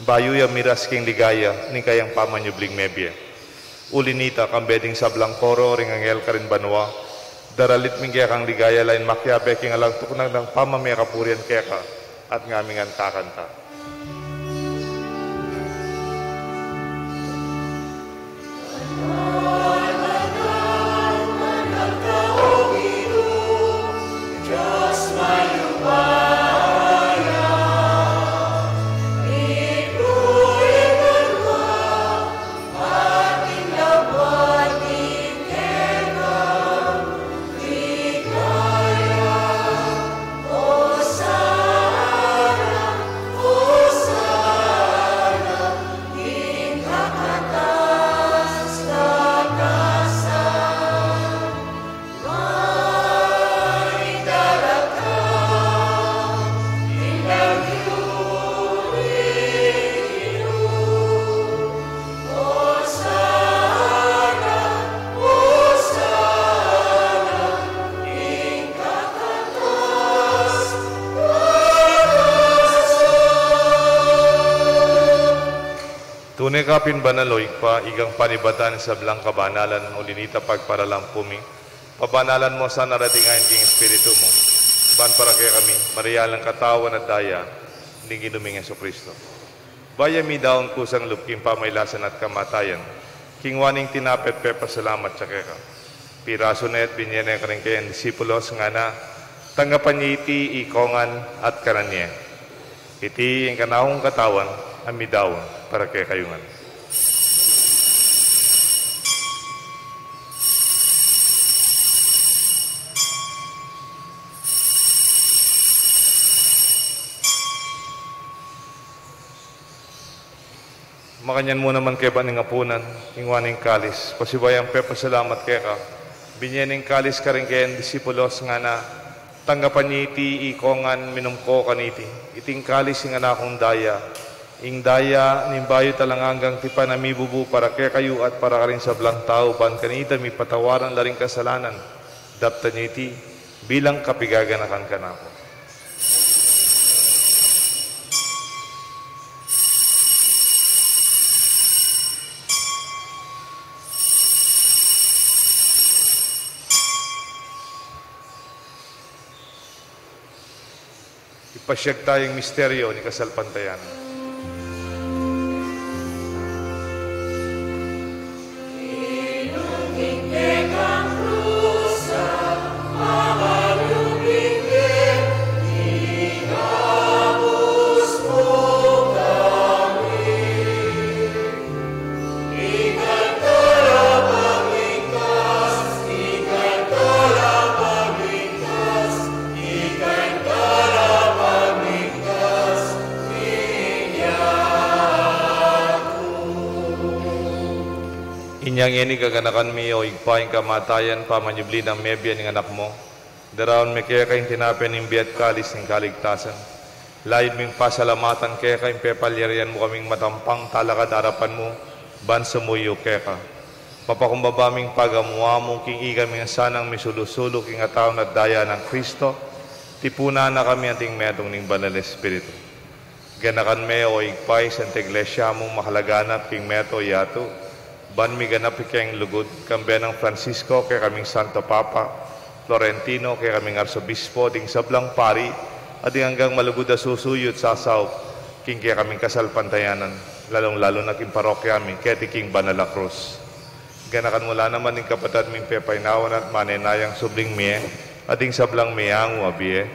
bayu ya miras king ligaya ning kayang pamanyubling mebie. Uli nita, kambe ding sablang koro ring anghel karin banua, daralit mi ing kekang ligaya lain makiabe king alang tuknang nang pamamie kapurian keka, at ngamin ngan kakanta. Tune ka pin banal, o Ibpa, ikang panibatan ning sablang kabanalan, uli nita pagparalan pu mi, pabanalan mu sa, darating ayan king Espiritu mu, ban para kekami marialan katawan at daya ning Ginu ming Jesucristo. Bayu ya midaun kusang lub king pamailasan at kamatayan, kinua ne ing tinape at pepasalamat ya keka, pirasu ne at binie ne karing kayang disipulos, ngana: Tanggapan ye iti ikongan at kanan ye. Iti ing kanakung katawan a midaun para kekayu ngan. Makanyan mu naman kaybat ning apunan, kinua ne ing kalis, pasibayu yang pepasalamat keka, binie ne ing kalis karing kayang disipulos, ngana: Tanggapan ye iti ikongan, minum ko kaniti. Iti ing kalis ning kanakung daya, ing daya ning bayu at alang anggang tipan a mibubu para kekayu at para karing sablang tau, ban kanita mipatawaran la ring kasalanan. Daptan ye iti bilang kapigaganakan kanaku. Ipasiag taya ing misteryu ning kasalpantayanan. Inya ngeni gaganakan mi, o Ibpa, ing kamatayan, pamanyubli nang mebie ning Anak mu. Daraun mi keka ing tinape ning bie at kalis ning kaligtasan. Layun ming pasalamatan keka ing pepalyarian mu kaming matampang talakad king arapan mu, ban sumuyu keka. Mapakumbaba ming pagamu-amu king ikami ngan sanang misulu-sulu king katawan at daya nang Kristo, tipunan na kami anting metung ning Banal Espiritu. Ganakan me, o Ibpa, ing Santa Iglesia mung makalaganap king meto yatu, ban miganap ing kayang lugud, kambe nang Francisco, kekaming Santo Papa, Florentino, kekaming Arsobispo, ding sablang pari, at ding anggang malugud a susuyu at sasaup king kekaming kasalpantayanan, lalung-lalu na king parokya mi keti king Banal a Krus. Ganakan mu la naman ding kapatad ming pepainawa na at manenayang subling mie, at ding sablang meangu a bie.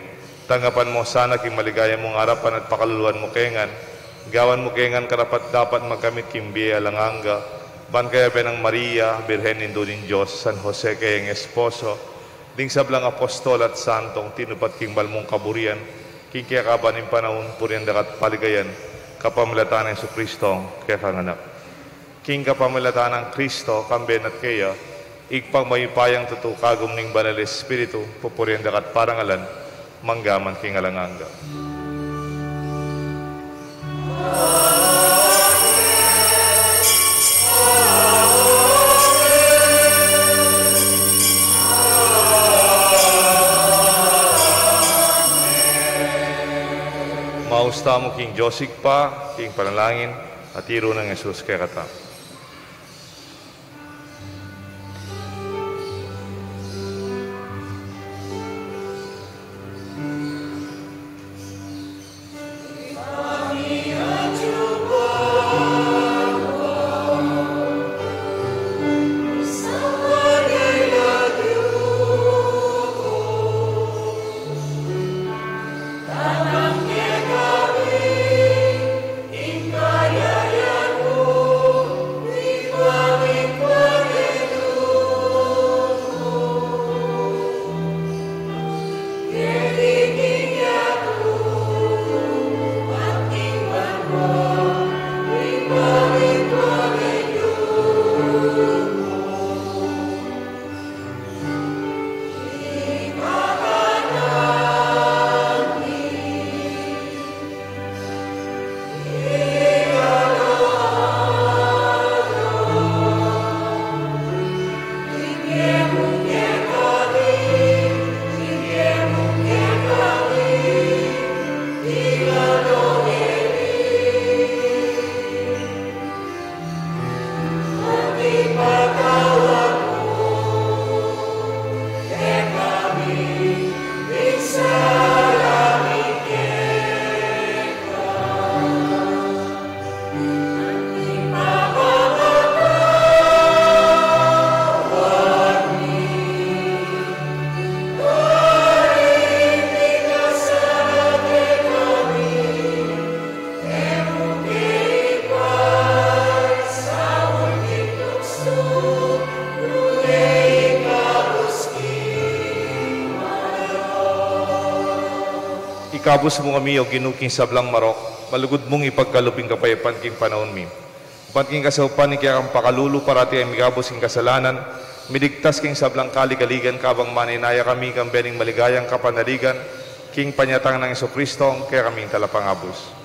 Tanggapan mu sana king maligaya mung arapan at pakaluluan mu ke ngan. Gawan mu ke ngan karapat-dapat magkamit king bie alang angga, ban kayabe nang Maria, Birhen Indu ning Dios, San Jose kayang esposo, ding sablang apostol at santong tinupad king banal mung kaburian, king kekaban ning panaun, purian da ka at paligayan, kapamilatan nang Jesucristo, kekang Anak. King kapamilatan nang Kristo, kambe na at keya, Ibpang mayupayang tutu, kagum ning Banal Espiritu, pupurian da ka at parangalan, mangga man king alang angga. tamu king Dios Ibpa, king panalangin, atiru nang Jesus kekatamu. Ikabus mu kami, O Ginu, king sablang marok, malugud mung ipagkalub ing kapayapan king panaun mi. Ban king kasaupan ning kekang pakalulu, parati a mikabus king kasalanan, miligtas king sablang kaligaligan, kabang manenaya kami king bie ning maligayang kapanaligan, king panyatang nang Jesucristo, ing kekaming Talapangabus.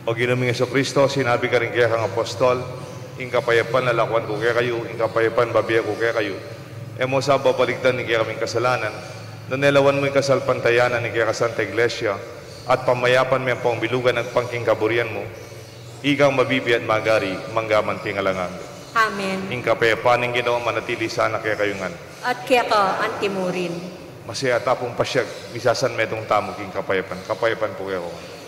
O Ginu ming Jesucristo, sinabi mu karing kekang apostol, ing kapayapan lalakwan ku kekayu, ing kapayapan babie ku kekayu. E mu sa babaligtan ing kekaming kasalanan, nune lawan mu ing kasalpantayanan ning kekang Santa Iglesia, at pamayapan me ampong bilugan agpang king kaburian mu. Ikang mabibie at magari, mangga man king alang angga. Amen. Ing kapayapan ning Ginu manatili sana kekayu ngan. At keka antimurin. Masaya tamu pung pasiag, misasanmetung tamu king kapayapan. Kapayapan pu kekayu.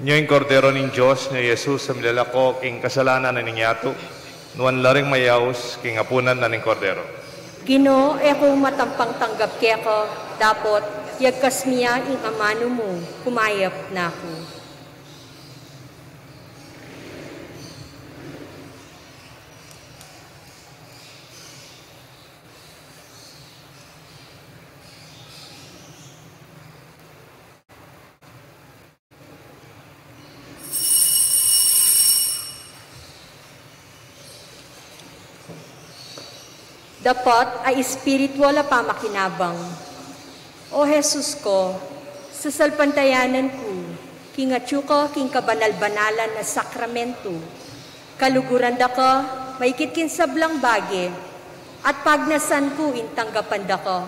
Nyo ing Kordero ning Dios, nyo i Jesus a milalako king kasalanan na ning yatu. Nuan la ring mayaus king apunan na ning Kordero. Ginu, e ku matampang tanggap keka, dapot yagkas mi ya ing amanu mu, kumayap na ku. Dapot a espiritual a pamakinabang. O Jesus ko, sasalpantayanan ku king atyu ka king kabanal-banalan a sakramento. Kaluguran da ka maigit king sablang bage, at pagnasan ku ing tanggapan da ka.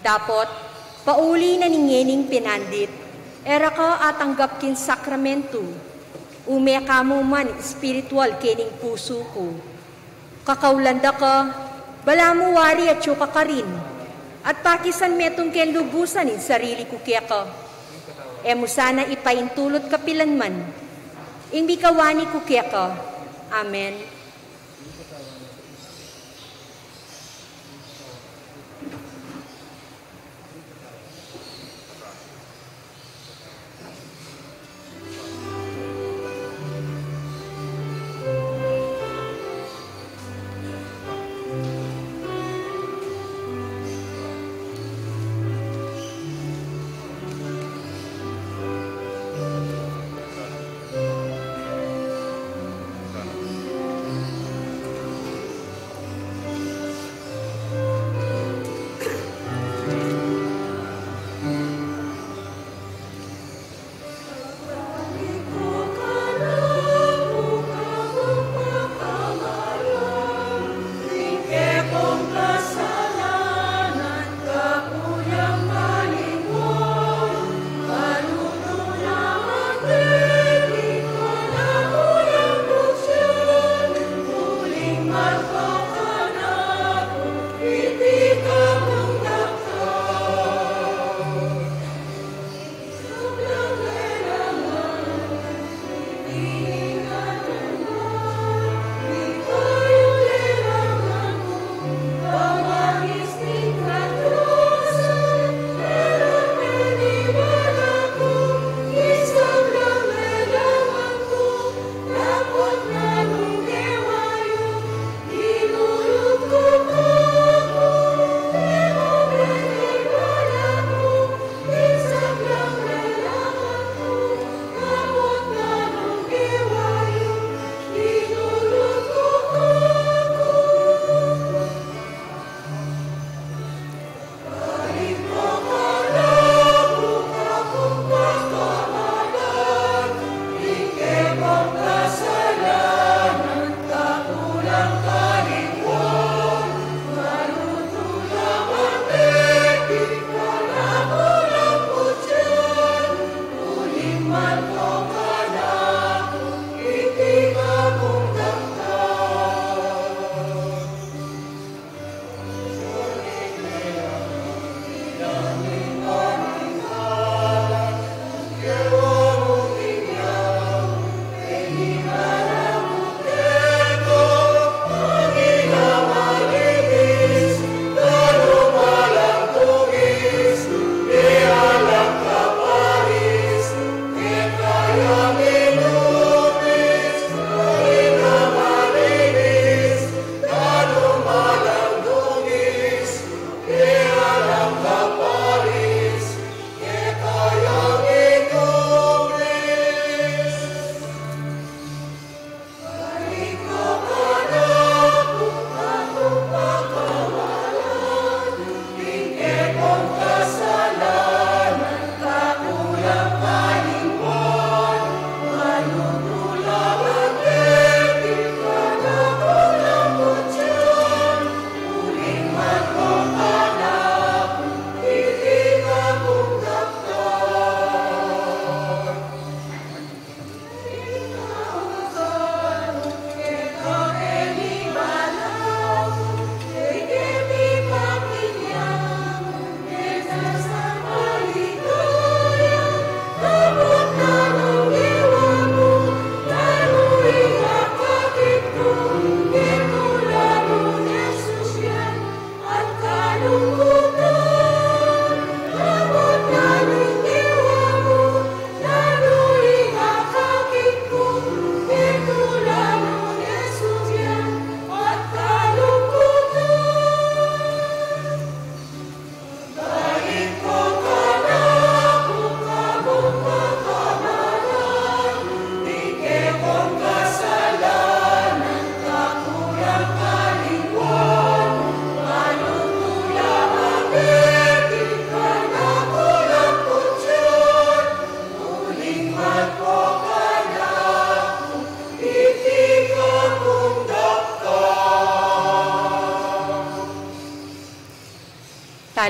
Dapot, pauli na ning ngening pinandit, e ra ka atanggap king sakramento. Ume ka mu man espiritual kening pusu ku. Kakaulan da ka, balamu wari atyu ka karin, at pakisan metung keng lubusan ing sarili ku keka. E mu sana ipaintulut kapilan man ing mikawani ku keka. Amen.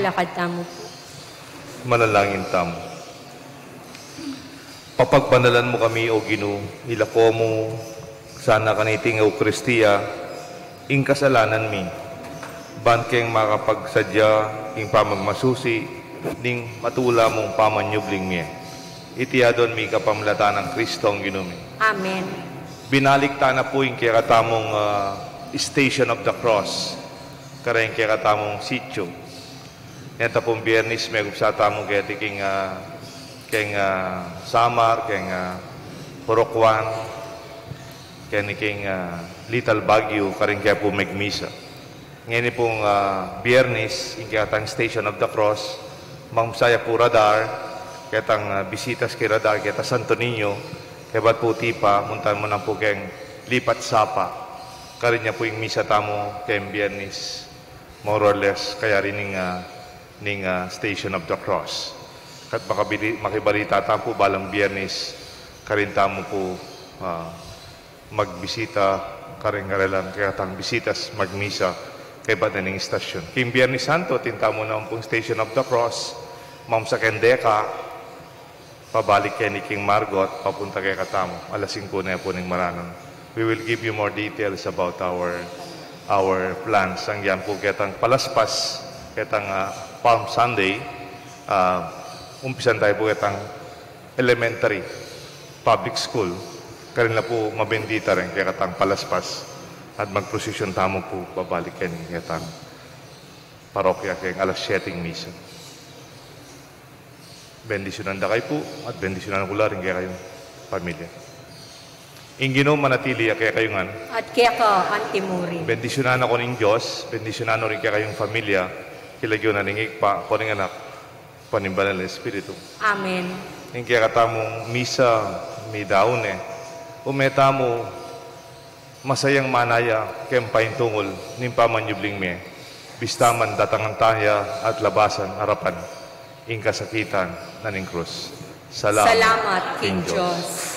Lakad tamu pu. Manalangin tamu. Papagbanalan mu kami, O Ginu, ilako mu sana kaniting Eukaristia ing kasalanan mi, ban keng makapagsadya ing pamagmasusi ning matula mung pamanyubling mie. Iti adwan mi kapamilatan nang Kristong Ginu mi. Amen. Binalik ta na pu ing kekatamung, ah, Station of the Cross, kareng kekatamung sitio. Neta pung Biyernes, megupsa tamu keti king, ah, king, ah, Samar, king, ah, Purok One, keni king, ah, Little Baguio, karin kaya pu megmisa. Ngeni pung, ah, Biyernes, ing kekatang Station of the Cross, mangupsa ya pu Radar, ketang, ah, bisitas keng Radar, keta Santo Niño, kebat pu Tipa, muntan mu na pu keng Lipat Sapa. Karin ya pu ing misa tamu keng Biyernes, more or less, kayari ning, ah, ning, ah, Station of the Cross. Kat makabili-, makibalita tamu pu balang Biyernes, karin tamu pu, ah, magbisita karing karelang kekatang bisitas magmisa kaybat na ning istasyon. King Biyernes Santo, atin tamu naman pung Station of the Cross, mangupsa keng Deka, pabalik keni king Margot, papunta kekatamu. Alas singku na pu ning maranan. We will give you more details about our, our plans. Anggian pu ketang palaspas, ketang, ah, Palm Sunday, ah, umpisan tamu pu ketang elementary, public school, karin la pu mabendita reng kekatang palaspas, at magprosesyon tamu pu pabalik keni ketang parokya keng alas siyete ing misa. Bendisyunan da kayu pu, at bendisyunan ku la ring kekayung pamilya. Ing Ginu manatili ya kekayu ngan. At keka antimurin. Bendisyunan na kayu ning Dios, bendisyunan no ring kekayung pamilya, king lagyu na ning Ibpa, ning Anak, ning Banal a Espiritu. Amen. Ing kekatamung misa midaun ne, ume tamu masayang manaya keng paintungul ning pamanyubling mie, bista man datangan taya at labasan arapan ing kasakitan na ning krus. Salamat, Salamat king Dios.